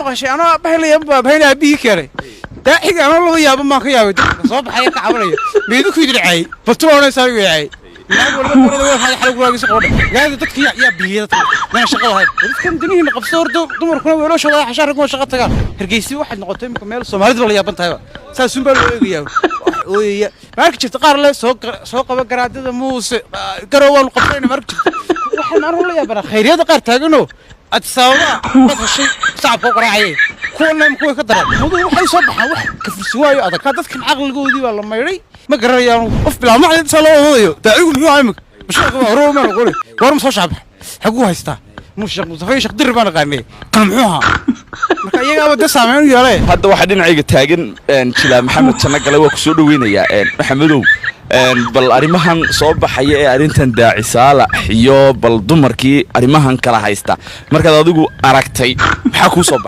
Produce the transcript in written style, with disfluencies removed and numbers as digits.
Maqashay anoo aabbahay la yaaba, aabahayna aabbihii keenay daaciga. Anoo laba yaaba maan ka yaabay dadka soo baxaya ka cabanaya. Meedu ku idin caayay batula odhanaysaa igu caayay. Naag walba gurada way haday xalig guraagiisa qoodha magaalada. Dadka yaa biyey dadka mana shaqo lahayn. Dadkan danihiina qabso horta, dumarkuna weelooshooda xashaan, raguma shaqo tagaan. Hargeysi waxaad noqotay imika meel Soomaalida la yaaban tahayba. Saasun baa loo eegayaa, wax ooyaya ma arki jirta. Qaar le soo qaba garaadada Muuse Garow waanu qabsanayna ma arki jirta. Waxaan anigu la yaabanaa khayryada qaar taaganoo Addis Ababa dad heshay shacabka u qaraacayay, kuwana kuwa ka daran muduhu waxay soo baxaan wax ka fursi waayo adag. Dadkan caqligoodii baa la maydhay, ma garanayaan. Qof bilaamacda saa loo wadayo daacigu muxuu ahaa imika masheekh waa hore maan aqooni goor ma soo shacbax xaguu haystaa muu Sheekh Mustafa iyo Sheekh Dirir baan aqaanay kan muxuu ahaa. Marka iyagaaba dee saameyn u yeelay. Hadda waxaa dhinacayga taagan jilaa Maxamed Janno Gale. Waa kusoo dhaweynayaa, Maxamedow. Bal arrimahan soo baxaya ee arrintan Daaci Saalax iyo bal dumarkii arrimahan kala haysta, markaad adigu aragtay, maxaa kuu soo baxay?